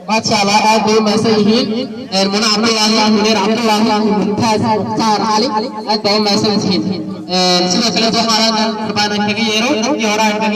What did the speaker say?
Maasha Allah, aad bay u mahadsan yihiin Muna Cabdullaahi, Muniir Cabdullaahi, Mumtaaz Mukhtaar Cali, aad baa u mahadsan tihiin. Sidoo kale waxaan rabaa inaan kaga yeero iyo horaan kaga